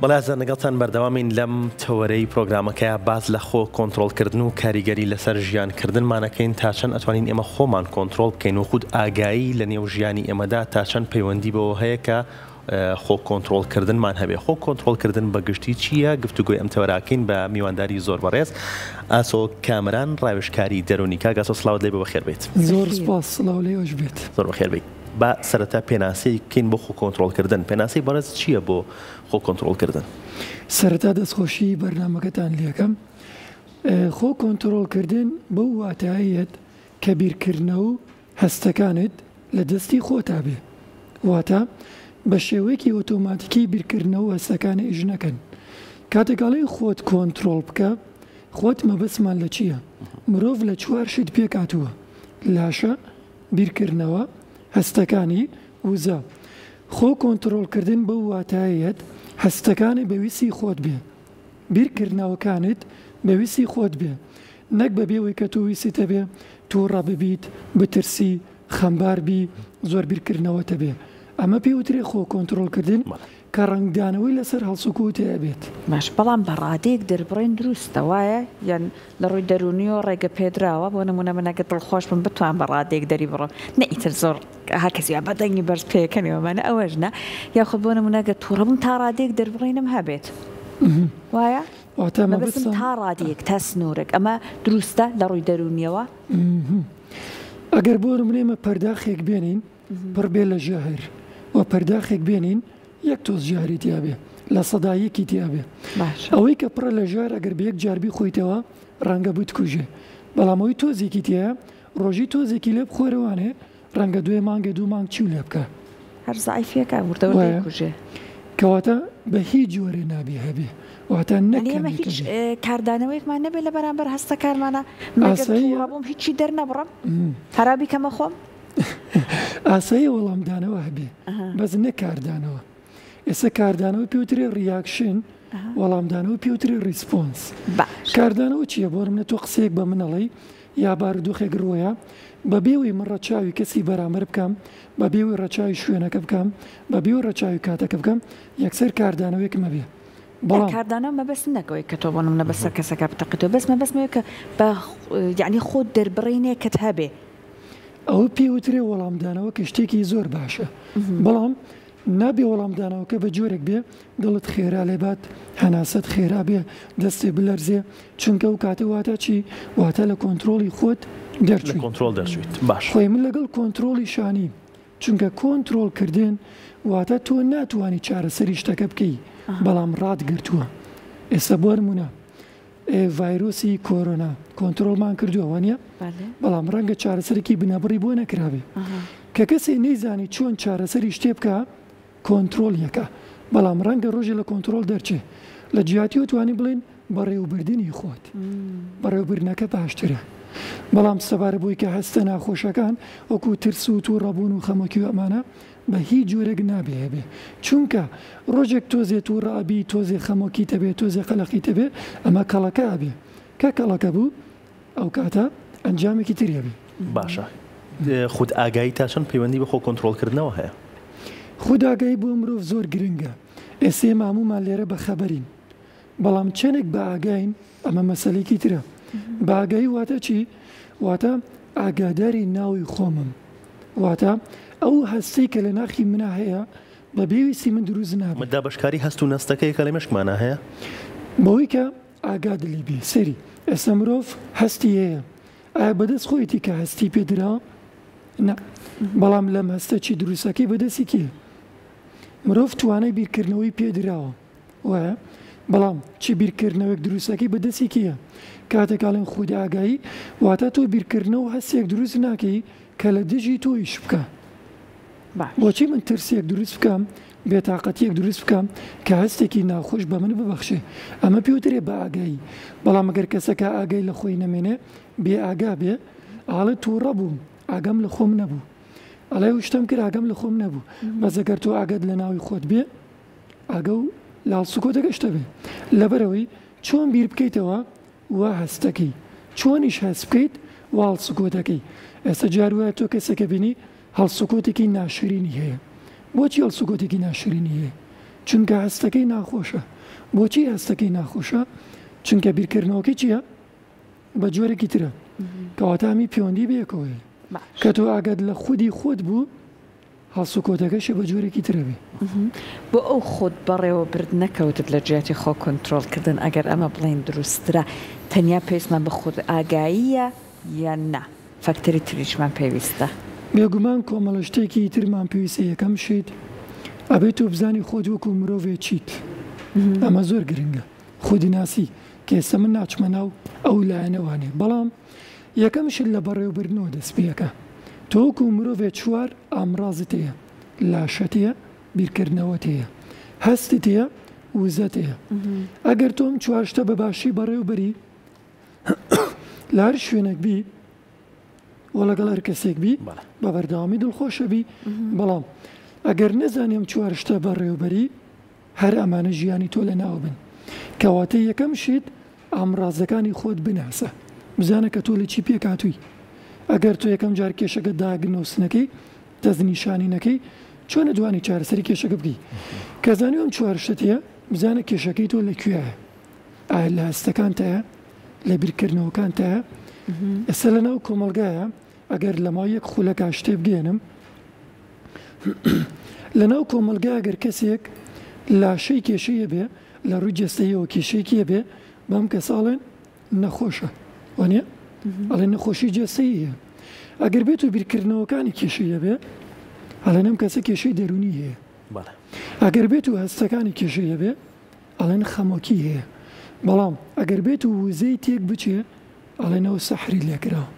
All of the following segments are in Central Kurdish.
بەڵێ ئازیزان لەگەڵتان بەردەوامین لەم تەوەرەی پرۆگرامەکەیا باس لە خۆ کۆنترۆڵکردن و کاریگەری لەسەر ژیان کردنمان ئەکەین تا چەند ئەتوانین ئێمە خۆمان کۆنترۆڵ بکەین و خود ئاگایی لە نێو ژیانی ئێمەدا تا چەند پەیوەندی بەوە هەیە کە خۆ کۆنترۆڵ کردنمان هەبێ خۆ کۆنترۆڵ کردن بە گشتی چییە گفتوگۆی ئەم تەوەرەکەین بە میوانداری زۆر بەڕێز ئاسۆ کامەران ڕاوێژکاری دەروونی کاک ئاسۆ سڵاوت لێ بێ بەخێر بێیت. زۆر سوپاس سڵاو لێوەش بێت. زۆر بەخێر بێیت. با سەرەتا پێناسەیەک بکەین بۆ خۆ کۆنترۆڵ کردن، پێناسەی بەڕێز چییە بۆ خۆ کۆنترۆڵ کردن؟ سەرەتا دەستخۆشی بەرنامەکەتان لێکەم. خۆ کۆنترۆڵ کردن بەو واتایەیەت کە بیرکردنەوە و هەستەکانت لە دەستی خۆتا بێ. واتە بە شێوەیەکی ئۆتۆماتیکی بیرکردنەوە و هەستەکانت ئیش نەکەن. کاتێک ئەڵێین خۆت کۆنترۆڵ بکە، خۆت مەبەستمان لە چییە؟ مرۆڤ لە چوار شت پێکهاتووە، لاشە، بیرکردنەوە، هەستەکانی، وزە. خۆ کۆنترۆڵکردن بەو واتایەیەت هەستەکانت بە ویستی خۆت بێ. بیرکردنەوەکانت بە ویستی خۆت بێ. نەک بە بێ ئەوەی کە تۆ ویستت هەبێ توڕە ببیت، بترسی، خەمبار بی، زۆر بیرکردنەوەت هەبێ. ئەمە پێی وترێ خۆ کۆنترۆڵکردن کە ڕەنگدانەوەی لەسەر هەڵسوکەوتی ئەبێت. باش بەڵام بە ڕادەیەک دەربڕین دروستە وایە یان لە ڕووی دەروونیەوە ڕێگە پێدراوە بۆ نموونە من ئەگەر دڵخۆش بم بتوان بە ڕادەیەک دەری بڕم نە ئیتر زۆر ها کەسی وا بە دەنگی بەرز پێکەنی وەمانە ئەوەش نا یاخود بۆ نموونە گەر تووڕە بووم تا ڕادەیەک دەربڕینم هەبێت وایە واتە مەبەستم مەبەستم تا ڕادەیەک تا سنوورێک ئەمە دروستە لە ڕووی دەروونیەوە؟ ئەگەر بۆ نموونە ئێمە پەرداخێک بێنین پڕ بێ لە ژەهر و پەرداخێک بێنین یەک تۆز ژەهری تیا بێ 1% ی تیا بێ باشە. ئەوەی کە پڕە لە ژەهر ئەگەر بە یەک جار بیخۆیتەوە ڕەنگە بتکوژێ بەڵام ئەوەی تۆزێکی تیایە ڕۆژی تۆزێکی لێ بخۆرەوانێ ڕەنگە دوێ مانگێ دوو مانگ چیو لێ بکا. هەر زەعیفیەکە وردە وردە وایە ئەیکوژێ. کەواتە بە هیچ جۆرێ نابێ هەبێ واتە نەک یانی ئێمە کەمێکە هیچ بێ. کاردانەوەیەکمان نەبێ لە بەرامبەر هەستەکانمانا من ئەگەر ئاساییە. توڕە بووم هیچی دەرنەبڕم هەرا بیکەمە خۆم؟ ئاساییە وەڵامدانەوە هەبێ بەس نەک کاردانەوە. ئێستا کاردانەوە پێوترێ reaction، وەڵامدانەوە پێوترێ response. کاردانەوە چییە؟ بۆ نمونە تۆ قسەیەک بە من ئەڵێی یا بارودۆخێک ڕووەیە، بەبێ ئەوەی من ڕەچاوی کەسی بەرامبەر بکەم، بەبێ ئەوەی ڕەچاوی شوێنەکە بکەم، بەبێ ئەوەی ڕەچاوی کاتەکە بکەم، یەکسەر کاردانەوەیەکم ئەبێ. نا بەڵام. کاردانەوە مەبەستم نەک ئەوەی کە تۆ بۆ نمونە بەسەر کەسەکە بتەقیتەوە، بەس مەبەستم ئەوەیە کە بە یەعنی خۆت دەربڕینێکت هەبێ. ئەوە پێی وترێ وەڵامدانەوە کە شتێکی زۆر باشە، بەڵام نابێ وەڵامدانەوەکە بە جۆرێک بێ دڵت خێرا لێبات، هەناسەت خێرا بێ، دەستێ بلەرزێ، چونکە ئەو کاتە واتە چی؟ واتە لە کۆنترۆڵی خۆت لە دەرچووی. کۆنترۆڵ دەرچوویت باشە. خۆی من لەگەڵ کۆنترۆڵی شانی، چونکە کۆنترۆڵ کردن واتە تۆ ناتوانی چارەسەری شتەکە بکەی، بەڵام ڕاتگرتووە. ئێستا بۆ نموونە ڤایرۆسی کۆرۆنا کۆنترۆڵمان کردووە وانە؟ بەڵام ڕەنگە چارەسەرێکی بنەبڕی بۆ نەکرابێ. کە کەسێ نەیزانی چۆن چارەسەری شتێ بکا کۆنترۆڵ یەکە، بەڵام ڕەنگە ڕۆژێ لە کۆنترۆڵ دەرچێ. لە جیاتیەوە توانی بڵێین بەڕێوبردنی خۆت، بەڕێوبردنەکە باشترە. بەڵام سەبارە بۆی کە هەستە ناخۆشەکان وەکو ترس و توڕەبوون و خەمۆکی و ئەمانە بە هیچ جۆرێک نابێ هەبێ چونکە ڕۆژێک تۆزێ توڕە ئەبی تۆزێ خەمۆکیت ئەبێ تۆزێ قەلەقیت ئەبێ ئەمە کەڵەکە ئەبێ کە کەڵەکە بوو ئەو کاتە ئەنجامێکی تری ئەبێ. باشە خود ئاگایی تا چەند پەیوەندی بە خۆ کۆنترۆڵ کردنەوە هەیە؟ خود ئاگایی بۆ مرۆڤ زۆر گرنگە ئێستا ئێمە هەموومان لێرە بە خەبەرین بەڵام چەنێک بە ئاگاین ئەمە مەسەلەیەکی ترە. بە ئاگایی واتە چی؟ واتە ئاگاداری ناوی خۆمم. واتە ئەو هەستەی کە لە ناخی منا هەیە بە بێ ویستی من دروست نابێ. دابەشکاری هەست و نەستەکەیە کە لە مێشکمانا هەیە. بەوەی کە ئاگات لێ بێ. سەیری، ئێستا مرۆڤ هەستی هەیە. ئایا بەدەست خۆیەتی کە هەستی پێ دراوە؟ نا. بەڵام لەم هەستە چی دروستەکەی بەدەستی کێیە؟ مرۆڤ توانای بیرکردنەوەی پێ دراوە. وایە بەڵام چ بیرکردنەوەیەک دروستەکەی بە دەستی کێیە؟ کاتێک ئەڵێن خودئاگایی واتە تۆ بیرکردنەوە و هەستێک دروست ناکەی کە لە دژی تۆ ئیش بکا. باش. بۆچی من ترسێک دروست بکەم، بێتاقەتییەک دروست بکەم کە هەستێکی ناخۆش بە من ببەخشێ؟ ئەمە پێوترێ بە ئاگایی. بەڵام ئەگەر کەسەکە ئاگای لە خۆی نەمێنێ، بێ ئاگا بێ، ئاڵێ تووڕە بووم، ئاگام لە خۆم نەبوو. ئەڵێ ئەو شتەم کرد ئاگام لە خۆم نەبوو. بەس ئەگەر تۆ ئاگات لە ناوی خۆت بێ، ئاگە و لاڵ سوکۆتەکەش دەبێ لەبەرئەوەی چۆن بیر بکەیتەوە وا هەست دەکەی چۆنیش هەست بکەیت وا هەڵسوکۆتەکەی ئێستا جار وایە تۆ کەسێکە بینی هەڵسوکۆتێکی ناشرینی هەیە بۆچی هەڵسوکۆتێکی ناشرینی هەیە؟ چونکە هەستەکەی ناخۆشە. بۆچی هەستەکەی ناخۆشە؟ چونکە بیرکردنەوەکەی چییە؟ بە جۆرێکی ترە. کەواتە ئەمی پەیوەندی بەیەکەوە هەیە. کە تۆ ئاگات لە خودی خۆت بوو، هەڵسوکەوتەکەشی بە جۆرێکی ترە بێ. بۆ ئەو خۆت بەڕێوەبردنە کەوتت لە جیاتی خۆ کۆنترۆڵ کردن ئەگەر ئەمە بڵێین دروستترە تەنیا پێویستمان بە خودئاگاییە یان نا فاکتەری تریشمان پێویستە؟ بێگومان کۆمەڵە شتێکی ترمان پێویستە یەکەم شت ئەبێ تۆ بزانی خۆت وەکو مرۆڤێ چیت ئەمە زۆر گرنگە خودناسی کە ئێستا من ناچمە ناو ئەو لایەنەوانێ بەڵام یەکەم شت لە بەڕێوەبردنەوە دەست پێکە. تۆ وەکو مرۆڤێ چوار ئامڕازت هەیە، لاشەت هەیە، بیرکردنەوەت هەیە، هەستت هەیە، وزەت هەیە. ئەگەر تۆ ئەم چوار شتە بە باشی بەڕێوە بەری، لە هەر شوێنێک بی و لەگەڵ هەر کەسێک بی، بە بەردەوامی دڵخۆشە بی. بەڵام ئەگەر نەزانی ئەم چوار شتە بەڕێوە بەری، هەر ئەمانە ژیانی تۆ لەناو بن. کەواتە یەکەم شت ئامڕازەکانی خۆت بناسە، بزانە کە تۆ لە چی پێکهاتووی. ئەگەر تۆ یەکەم جار کێشەکە داگنۆس نەکەی، دەستنیشانی نەکەی، چۆن ئەتوانی چارەسەری کێشەکە بکەی؟ کە زانی ئەم چوار شتەت هەیە، بزانە کێشەکەی تۆ لە کوێیە؟ ئایا لە هەستەکانتایە؟ لە بیرکردنەوەکانتایە؟ ئێستا لەناو کۆمەڵگایە ئەگەر لە ماوەی یەک خولەکا شتێ بگەیەنم، لەناو کۆمەڵگا ئەگەر کەسێک لاشەی کێشەی هەبێ لە ڕووی جەستەیەوە کێشەیەکی هەبێ بەم کەسە ئەڵێن نەخۆشە وانە ئەڵێن نەخۆشی جەستەیی هەیە ئەگەر بێت و بیرکردنەوەکانی کێشەی هەبێ ئەڵێن ئەم کەسە کێشەی دەروونی هەیە ئەگەر بێت و هەستەکانی کێشەی هەبێ ئەڵێن خەمۆکی هەیە بەڵام ئەگەر بێت و وزەی تێک بچێ ئەڵێن ئەوە سەحری لێکراوە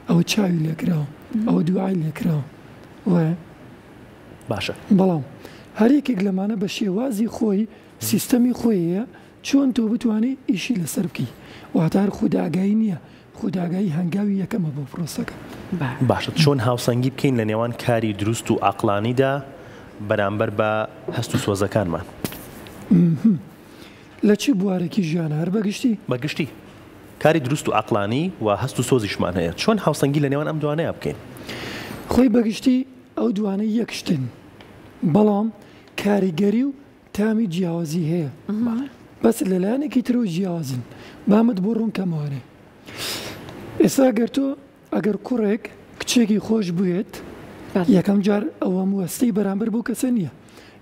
ئەوە چاوی لێکراوە ئەوە دوعای لێکراوە وایە باشە بەڵام هەر یەکێک لەمانە بە شێوازی خۆی سیستەمی خۆی هەیە چۆن تۆ بتوانی ئیشی لەسەر بکەی واتە هەر خودئاگایی نییە خودئاگایی هەنگاوی یەکەمە بۆ پرۆسەکە. باشە چۆن هاوسەنگی بکەین لە نێوان کاری دروست و عەقڵانیدا بەرامبەر بە هەست و سۆزەکانمان؟ لە چ بوارێکی ژیانە هەر بە گشتی؟ بە گشتی. کاری دروست و عەقڵانی و هەست و سۆزیشمان هەیە چۆن هاوسەنگی لە نێوان ئەم دوانەیا بکەین؟ خۆی بە گشتی ئەو دوانە یەک شتن بەڵام کاریگەری و تامی جیاوازی هەیە بەس لە لایەنێکی ترەوە جیاوازن بامت بۆ ڕوون کەمەوەێ ئێستا گەر تۆ ئەگەر کوڕێک کچێکی خۆش بوێت یەکەم جار ئەوە موەستەی بەرامبەر بۆ کەسە نییە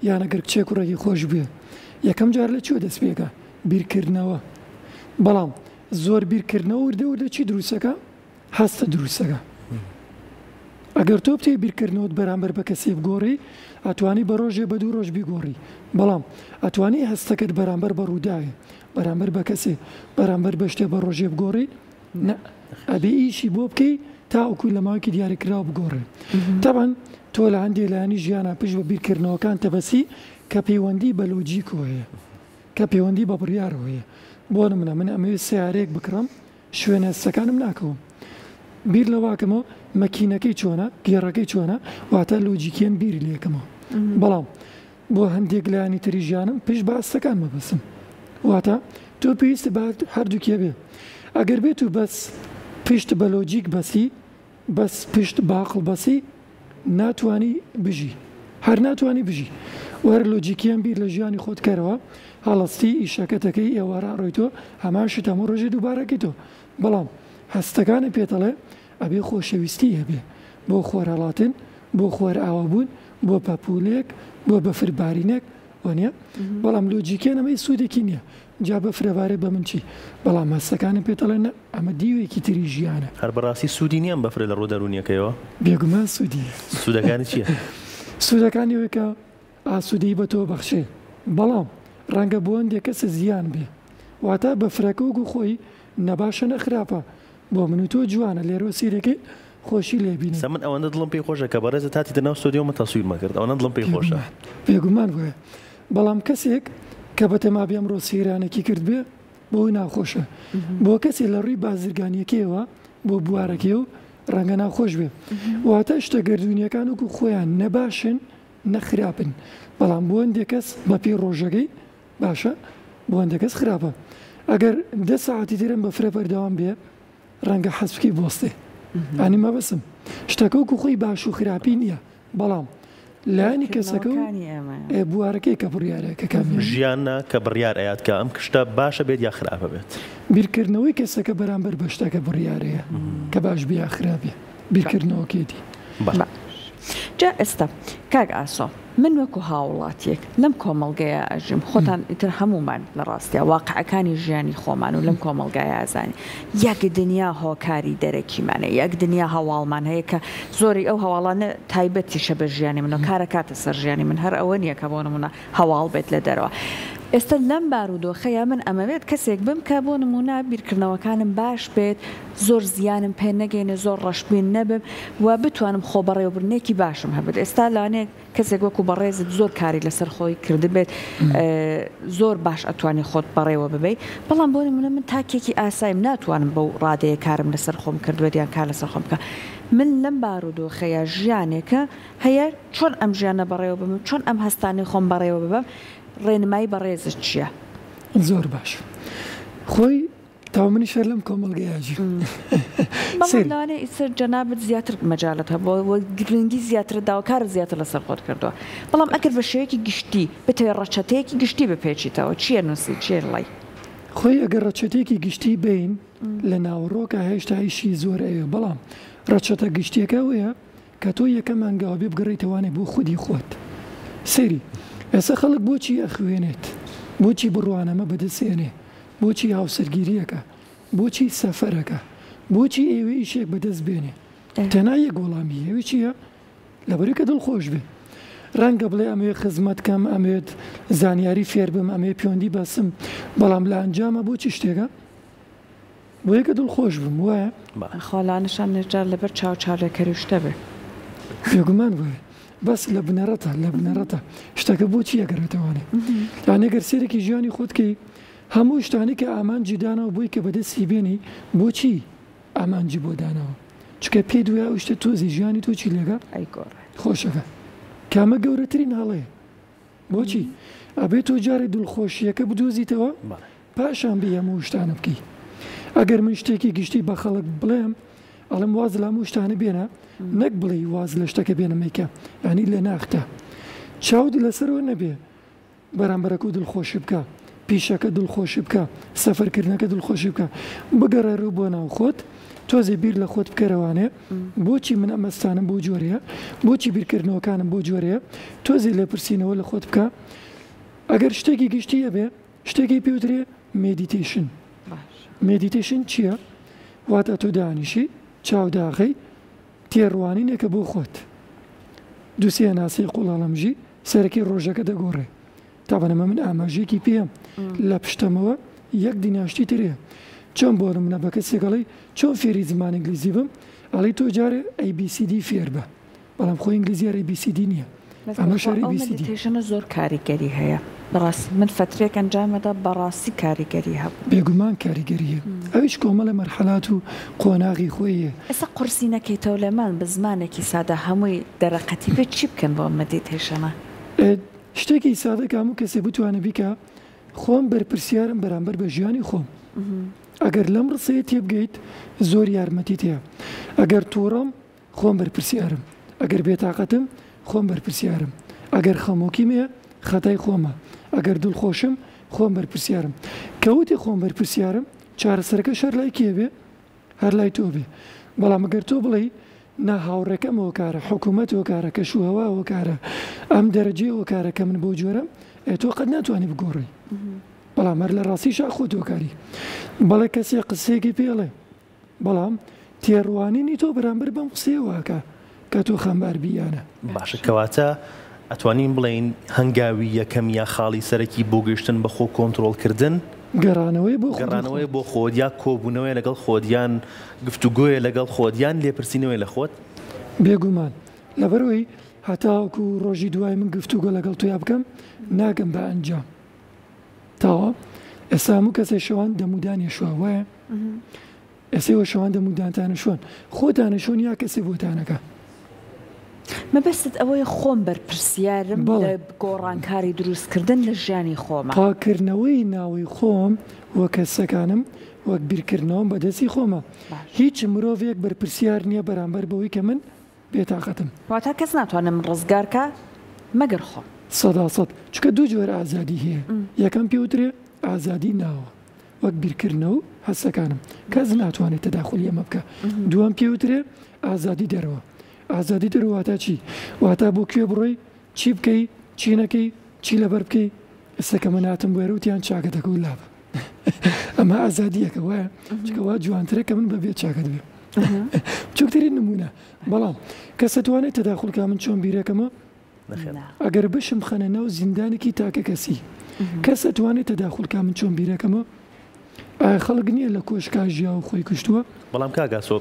یان ئەگەر کچێک کوڕێکی خۆش بوێ یەکەم جار لە کوێ دەست پێکە بیرکردنەوە بەڵام زۆر بیرکردنەوە وردە وردە چی دروستەکە هەستە دروستەکە ئەگەر تۆ بتەوێ بیرکردنەوەت بەرامبەر بە کەسێ بگۆڕی ئەتوانی بە ڕۆژێ بە دوو ڕۆژ بیگۆڕی بەڵام ئەتوانی هەستەکەت بەرامبەر بە ڕووداوێ بەرامبەر بە کەسێ بەرامبەر بە شتێ بە ڕۆژێ بگۆڕی نا ئەبێ ئیشی بۆ بکەی تاوەکو لە ماوەیەکی دیاریکراو بگۆڕێ تەبعەن تۆ لە هەندێ لایەنی ژیانا پشت بە بیرکردنەوەکان تەبەسی کە پەیوەندی بە لۆجیکەوە هەیە کە پەیوەندی بە بڕیارەوە هەیە بۆ نمونە من ئەمەوێ سەیارەیەک بکڕم شوێن هەستەکانم ناکەوم بیر لەوە ئەکەمەوە مەکینەکەی چۆنە گێڕەکەی چۆنە واتە لۆجیکیەن بیری لێکەمەوە بەڵام بۆ هەندێک لایەنی تری ژیانم پشت بە هەستەکان مەبەستم واتە تۆ پێویستە بە هەردووکی هەبێ ئەگەر بێت و بەس پشت بە لۆجیک بەسی بەس پشت بە عەقڵ بەسی ناتوانی بژی هەر ناتوانی بژی وەرە لۆجیکیان بیر لە ژیانی خۆت کەرەوە هەڵەستی ئیشەکەت ئەکەی ئێوارە ئەڕۆیتۆ هەمان شت هەموو ڕۆژێ دووبارە ئەکەیتۆ بەڵام هەستەکانت پێتەڵێ ئەبێ خۆشەویستی هەبێ بۆ خۆرهەڵاتن بۆ خۆرئاوابوون بۆ پەپوولەیەک بۆ بەفر بارینێک وانیە بەڵام لۆجیکیان ئەمە هیچ سوودێکی نییە جا بەفرە بارێ بە من چی بەڵام هەستەکانم پێتەڵێن نا ئەمە دیوێکی تری ژیانە. هەر بەڕاستی سوودی نییە ئەم بەفرە لە ڕووە دەروونیەکەیەوە؟ بێگومان سوودی هەیە. سوودەکانی چییە؟ سوودەکانی ئەوەیە کە ئاسوودەیی بە تۆ بەخشێ بەڵام ڕەنگە بۆ هەندێک کەس زیان بێ واتە بەفرەکە وەکو خۆی نە باشە نە خراپە بۆ من و تۆ جوانە لێرەوە سەیرەکەی خۆشی لێ بینین. سە من ئەوەندە دڵم پێی خۆشە کە بەڕێزت هاتیتە ناو ستۆدیۆ من تەسویرم کرد ئەوەنە دڵم پێی خۆشە. بێگومان بۆیە بەڵام کەسێک کە بەتەما بێ ئەمڕۆ سەیرانێکی کردبێ بۆی ناخۆشە بۆ کەسێ لە ڕووی بازرگانیەکەیەوە بۆ بوارەکەی و ڕەنگە ناخۆش بێ واتە شتە گەردوونیەکان وەکو خۆیان نە باشن نە خراپن بەڵام بۆ هەندێک کەس بەپێی ڕۆژەکەی باشە بۆ هەندێک کەس خراپە ئەگەر دە سەعاتی ترم بەفرە بەردەوام بێ ڕەنگە حەز بکەی بوەستێ ئەنی مەبەسم شتەکە وەکو خۆی باش و خراپی نییە بەڵام. لایەنی کەسەکە و بوارەکەی کە بڕیارە کە کامیان. ژیانە کە بڕیار ئەیات کە ئەم شتە باشە بێت یا خراپە بێت. بیرکردنەوەی کەسەکە بەرامبەر بە شتەکە بڕیارەیە کە باش بێ یا خراپ بێ بیرکردنەوەکەیەتی. باش جا ئێستا کاک ئاسۆ من وەکو هاوڵاتیەک لەم کۆمەڵگەیە ئەژیم خۆتان ئیتر هەموومان لە ڕاستیا واقعەکانی ژیانی خۆمان و لەم کۆمەڵگایە ئەزانین یەک دنیا هۆکاری دەرەکیمان هەیە یەک دنیا هەواڵمان هەیە کە زۆری ئەو هەواڵانە تایبەتیشە بە ژیانی من و کارەکاتە سەر ژیانی من هەر ئەوە نییە کە بۆ نمونە هەواڵ بێت لە دەرەوە ئێستا لەم بارودۆخەیا من ئەمەوێت کەسێک بم کە بۆ نمونە بیرکردنەوەکانم باش بێت زۆر زیانم پێ نەگەینێ زۆر ڕەشبین نەبم و بتوانم خۆبەڕێوەبردنێکی باشم هەبێت ئێستا لەوانەیە کەسێک وەکو بەڕێزت زۆر کاری لەسەر خۆی کردبێت زۆر باش ئەتوانی خۆت بەڕێوە ببەی بەڵام بۆ نمونە من تاکێکی ئاسایم ناتوانم بەو ڕادەیە کارم لەسەر خۆم کردبێت یان کار لەسەر خۆم بکە من لەم بارودۆخەیە ژیانێکە هەیە چۆن ئەم ژیانە بەڕێوە ببم چۆن ئەم هەستانەی خۆم بەڕێوە ببەم ڕێنمایی بەڕێزت چییە؟ زۆر باش خۆی تاو منیش هەر لەم کۆمەڵگەیە ژیم. بەڵام سەیری. لەوانەیە ئیتر جەنابت زیاتر مەجالت هەبووە و گرنگی زیاترت داوە کارت زیاتر لەسەر خۆت کردووە بەڵام ئەگەر بە شێوەیەکی گشتی بتەوێت ڕەچەتەیەکی گشتی بپێچیتەوە چییە نووسی چییە ڵی؟ خۆی ئەگەر ڕەچەتەیەکی گشتی بەین لە ناوەڕۆکا هێشتا ئیشی زۆر ئەوێ بەڵام ڕەچەتە گشتیەکە ئەوەیە کە تۆ یەکەم هەنگاو بێ بگەڕێیتەوانێ بۆ خودی خۆت سەیری ئێستا خەڵک بۆچی ئەخوێنێت بۆچی بڕوانامە بەدەست ئێنێ بۆچی هاوسەرگیریەکە بۆچی سەفەرەکە بۆچی ئەیەوێ ئیشێک بەدەست بێنێ تەنها یەک وەڵامی هەیە ئەوی چییە لەبەرئەوەی کە دڵخۆش بێ ڕەنگە بڵێ ئەمەوێ خزمەت کەم ئەمەوێت زانیاری فێر بم ئەمەوێ پەیوەندی بەسم بەڵام لە ئەنجامە بۆچی شتێکە بۆیە کە دڵخۆش بم وایە؟ خوا لانشان نێجار لەبەر چاو چاولێکەری و شتە بێ. بێگومان وایە بەس لە بنەڕەتا لە بنەڕەتا شتەکە بۆچی ئەگەڕێتەوانێ یانی گەر سەیرێکی ژیانی خۆت کەی هەموو شتانی کە ئامانجی داناوە بۆی کە بەدەستی بێنی بۆچی ئامانجی بۆ داناوە چونکە پێت وایە ئەو شتە تۆزی ژیانی تۆ چی لێکا ئەیگۆڕێ خۆشەکە کامە گەورەترین هەڵەیە بۆچی ئەبێ تۆ جارێ دڵخۆشیەکە بدۆزیتەوە پاشان بێی هەموو شتانە بکەی ئەگەر من شتێکی گشتی بە خەڵک بڵێم ئەڵێم واز لە هەموو شتانە بێنە نەک بڵێی واز لە شتەکە بێنە مەیکە یانی لە ناختە چاوت لەسەرەوە نەبێ بەرامبەرەکە دڵخۆشی بکە پیشەکە دڵخۆشی بکە سەفەرکردنەکە دڵخۆشی بکە بگەڕێرەوە بۆ ناو خۆت تۆزێ بیر لە خۆت بکەرەوانێ بۆچی من ئەم ئەستانەم بۆ جۆرەیە بۆچی بیرکردنەوەکانم بۆ جۆرەیە تۆزێ لێپرسینەوە لە خۆت بکە ئەگەر شتێکی گشتی هەبێ شتێکی پێوترێ meditation meditation چییە؟ واتە تۆ دانیشی چاو داخەی تێڕوانینێکە بۆ خۆت دوسێ هەناسەی قوڵ هەڵەمژی سەرەکی ڕۆژەکە دەگۆڕێ تابەن ئەمە من ئاماژەیەکی پێم لە پشتەمەوە یەک دنیا شتی تر هەیە چۆن بۆ نمونە بە کەسێک ئەڵێی چۆن فێری زمان ئینگلیزی بم ئەڵێی تۆ جارێ ABCD فێر بە بەڵام خۆ ئینگلیزی هەر ABCD نییە بەس ئەمەش بەخوا هەر ئەو ABCD. meditation ە زۆر کاریگەری هەیە بەڕاستی من فەترێک ئەنجامەدا بەڕاستی کاریگەری هەبوو. بێگومان کاریگەری هەیە ئەویش کۆمەڵێ مەرحەلات و قۆناغی خۆی هەیە. ئێستا قورسی نەکەیتەوە لێمان بە زمانێکی سادە هەمووی دەرەقەتی بێت چی بکەن بۆ ئەم meditation ە؟ شتێکی سادە کە هەموو کەسێ بتوانێ بیکا، خۆم بەرپرسیارم بەرامبەر بە ژیانی خۆم. ئەگەر لەم ڕستەیە تێبگەیت زۆر یارمەتیت هەیە. ئەگەر توڕەم خۆم بەرپرسیارم، ئەگەر بێتاقەتم خۆم بەرپرسیارم، ئەگەر خەمۆکیم هەیە خەتای خۆمە، ئەگەر دڵخۆشم خۆم بەرپرسیارم. کە وتی خۆم بەرپرسیارم چارەسەرەکەش هەر لای کێ بێ؟ هەر لای تۆ بێ. بەڵام ئەگەر تۆ بڵێی نا هاوڕێکەم هۆکارە، حکوومەت هۆکارە، کەشوهەوا هۆکارە، ئەم دەرەجەی هۆکارە کە من بەو جۆرەم، ئێ تۆ قەت ناتوانی بگۆڕێی. بەڵام هەر لە ڕاستیشا خۆت هۆکاری. بەڵێ کەسێک قسەیەکی پێ ئەڵێ، بەڵام تێڕوانینی تۆ بەرامبەر بەم قسەیە واکا کە تۆ خەمبار بی یا نا. باشە کەواتە ئەتوانین بڵێین هەنگاوی یەکەم یا خاڵی سەرەکی بۆ گەیشتن بە خۆ کۆنترۆڵ کردن، گەڕانەوەیە بۆ خودی گەڕانەوەیە خۆت. بۆ خۆت یا کۆبوونەوەیە لەگەڵ خۆت یان گفتوگۆیە لەگەڵ خۆت یان لێپرسینەوەیە لە خۆت؟ بێگومان. لەبەرئەوەی هەتاوەکو ڕۆژی دوای من گفتوگۆ لەگەڵ تۆیا بکەم ناگەم بە ئەنجام. تەواو. ئێستا هەموو کەسێ شەوان دەمودانی ئەشوا وایە؟ ئێستا ئێوە شەوان دەمودانتان ئەشۆن خۆتان ئەشۆن یا کەسێ بۆتان ئەکا؟ مەبەستت ئەوەیە خۆم بەرپرسیارم لە بەڵێ. گۆڕانکاری دروستکردن لە ژیانی خۆما. پاککردنەوەی ناوەی خۆم و کەسەکانم وەک بیرکردنەوەم بە دەستی خۆمە. باشە. هیچ مرۆڤێک بەرپرسیار نییە بەرامبەر بەوەی کە من بێتاقەتم. واتە کەس ناتوانێ من ڕزگار کا؟ مەگەر خۆم. سەداسەد چونکە دوو جۆر ئازادی هەیە یەکەم پێوترێ ئازادی ناوە وەک بیرکردنەوە و هەستەکانم کەس ناتوانێت تەداخولی ئەمە بکا دووەم پێوترێ ئازادی دەرەوە ئازادی دەرەوە واتا چی واتا بۆ کوێ بڕۆی چی بکەی چی نەکەی چی لەبەر بکەی ئێستا کە من هاتم بۆ ئێرە وتیان چاکەتەکە و لابە ئەمە ئازادیەکە وایە چکە وا جوانترە کە من بەبێ چاکەت بێم بچووکترین نمونە بەڵام کەس ئەتوانێت تەداخول کا من چۆن بیرەکەمە ئەگەر بشم خەنە ناو زیندانێکی تاکە کەسی کەس ئەتوانێت تەداخول کا من چۆن بیرەکەمە ئایا خەڵک نییە لە کۆشکا ژیا و خۆی کوشتووە؟ بەڵام کاک ئاسۆ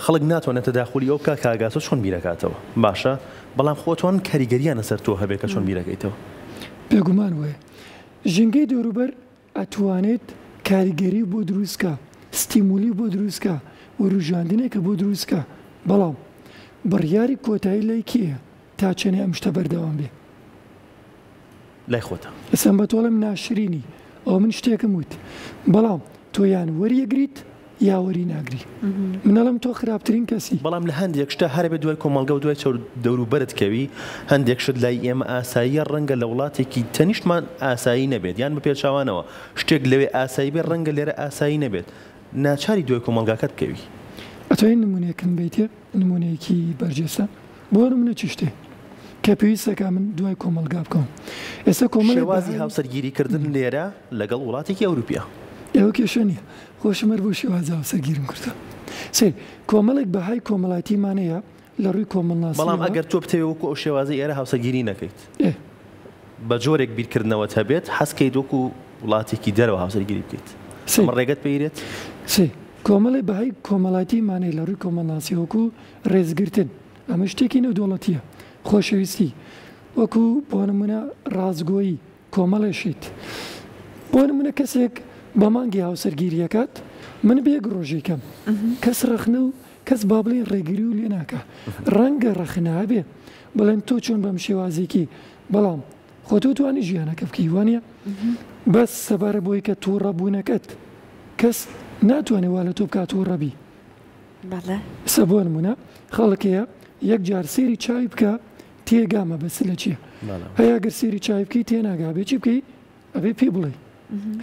خەڵک ناتوانێت تەداخولی ئەو بکا کاک ئاسۆ چۆن بیرەکاتەوە باشە بەڵام خۆ ئەتوانن کاریگەریان لەسەر تۆ هەبێ کە چۆن بیرەکەیتەوە. بێگومان وایە ژینگەی دەوروبەر ئەتوانێت کاریگەری بۆ دروست کا، ستیمولی بۆ دروست کا، وروژاندنێکە بۆ دروست کا، بەڵام بڕیاری کۆتایی لای کێیە تا چەنێ ئەم شتە بەردەوام بێ؟ لای خۆتە. ئێستا من بە تۆ ئەڵێم ناشرینی، ئەوە من شتێکم وت، بەڵام تۆ یان وەریەگریت یا وەری ناگری. من ئەڵێم تۆ خراپترین کەسی. بەڵام لە هەندێک شتا هەر ئەبێ دوای کۆمەڵگە و دوای چەور دەوروبەرت کەوی، هەندێک شت لای ئێمە ئاساییە ڕەنگە لە وڵاتێکی تەنیشتمان ئاسایی نەبێت یان بە پێچاوانەوە شتێک لەوێ ئاسایی بێت ڕەنگە لێرە ئاسایی نەبێت ناچاری دوای کۆمەڵگاکەت بکەوی. ئەتوانی نمونەیەکم بەیتێ؟ نمونەیەکی بەرجەستە؟ بۆ نمونە چ شتێ کە پێویستەکا من دوای کۆمەڵگا بکەوم؟ ئێستا کۆمەڵێک شێوازی بەهای. هاوسەرگیری کردن لێرە لەگەڵ وڵاتێکی ئەوروپیا. ئێوە کێشە نیە خۆشم هەر بەو شێوازە هاوسەرگیرم کردوە سەیر کۆمەڵێک بەهای کۆمەڵایەتیمان هەیە لە ڕووی بەڵام کۆمەڵناسیەوە. ئەگەر تۆ بتەوێ وەکو ئەو شێوازەی ئێرە هاوسەرگیری نەکەیت ئێ. بە جۆرێک بیرکردنەوەت هەبێت حەز کەیت وەکو وڵاتێکی دەرەوە هاوسەرگیری بکەیت سەیر ئەمە ڕێگەت پێیرێت؟ سەیر کۆمەڵێ بەهای کۆمەڵایەتیمان هەیە لە ڕووی کۆمەڵناسیەوە وەکو ڕێزگرتن ئەمە شتێکی نێودەوڵەتیە خۆشەویستی وەکو بۆ نمونە ڕاستگۆیی کۆمەڵێ شت بۆ نمونە کەسێک بە مانگی هاوسەرگیری ئەکات من بە یەک ڕۆژی کەم کەس ڕەخنە و کەس با بڵێین ڕێگری و لێ ناکا ڕەنگە ڕەخنە هەبێ بڵێن تۆ چۆن بەم شێوازێکی بەڵام خۆ تۆ توانی ژیانەکە بکەی وانە بەس سەبارە بۆی کە تووڕە بوونەکەت کەس ناتوانێت وا لە تۆ بکات تووڕە بی بەڵێ. ئێستا بۆ نمونە خەڵک هەیە یەک جار سەیری چاوی بکە تێگا مەبەست لە چیە هەیە گەر سەیری چاوی بکەی تێناگا ئەبێ چی بکەی ئەبێ پێی بڵێی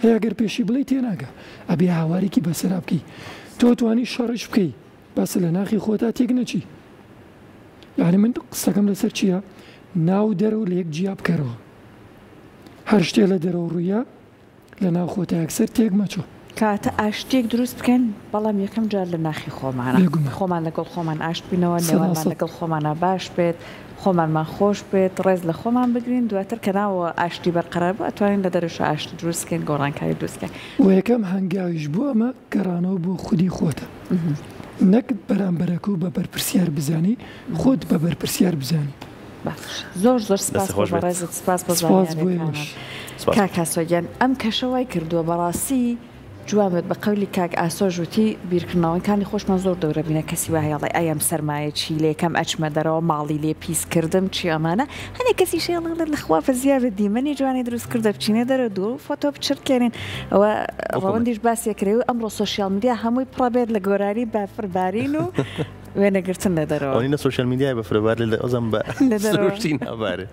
هەیە گەر پێشی بڵێی تێناگا ئەبێ هاوارێکی بەسەرا بکەی تۆ توانی شەڕیش بکەی بەس لە ناخی خۆتا تێک نەچی یعنی من قسەکەم لەسەر چییە ناو دەرەوە لە یەک جیا بکەرەوە هەر شتێ لە دەرەوە ڕوویە لە ناو خۆتا یەکسەر تێک مەچۆ. کەواتە ئاشتیەک دروست بکەین بەڵام یەکەم جار لە ناخی خۆمانا بێگومان. خۆمان لەگەڵ خۆمان ئاشت بینەوە سەدا نێوانمان سەد. لەگەڵ خۆمانا باش بێت خۆمانمان خۆش بێت ڕێز لە خۆمان بگرین دواتر کە ناوەوە ئاشتی بەرقەرار بوو ئەتوانین لە دەرەوەشا ئاشتی دروست بکەین گۆڕانکاری دروست بکەین. وە یەکەم هەنگاویش بۆ ئەمە گەڕانەوە بۆ خودی خۆتە نەک بەرامبەرەکەو بە بەرپرسیار بزانی خۆت بە بەرپرسیار بزانی. باش زۆر زۆر سپاس دەست بۆ خۆش بێت. بەڕێزت سپاس بۆ سپاس بۆ زانیاریەکانت ئێوەش. سپاس. کاک ئاسۆ گیان ئەم کەشە وای کردووە بەڕاستی جوان بێت بە قەولی کاک ئاسۆش وتی بیرکردنەوەکانی خۆشمان زۆر دەورە بینە کەسی وا هەیە ئەڵێ ئەی ئەم سەرمایە چی لێکەم ئەچمە دەرەوە ماڵی لێ پیس کردم چی ئەمانە هەنێ کەسیش هەیە ئەڵێ لە خوا فەزیا بێت دیمەنی جوانی دروست کردە بچینە دەرەوە دوو فۆتۆ بچرکێنین ئەوە وەکو من. ڕەوەندیش باسی ئەکرێ و ئەمڕۆ سۆشیال میدیا هەمووی پڕە بێت لە گۆرانی بەفر بارین و وێنەگرتن لە دەرەوە. ئەوەنی لە سۆشیال میدیای بەفرە بارێ لە ئەوزەم بە لە دەرەوە. سروشتی نابارێ.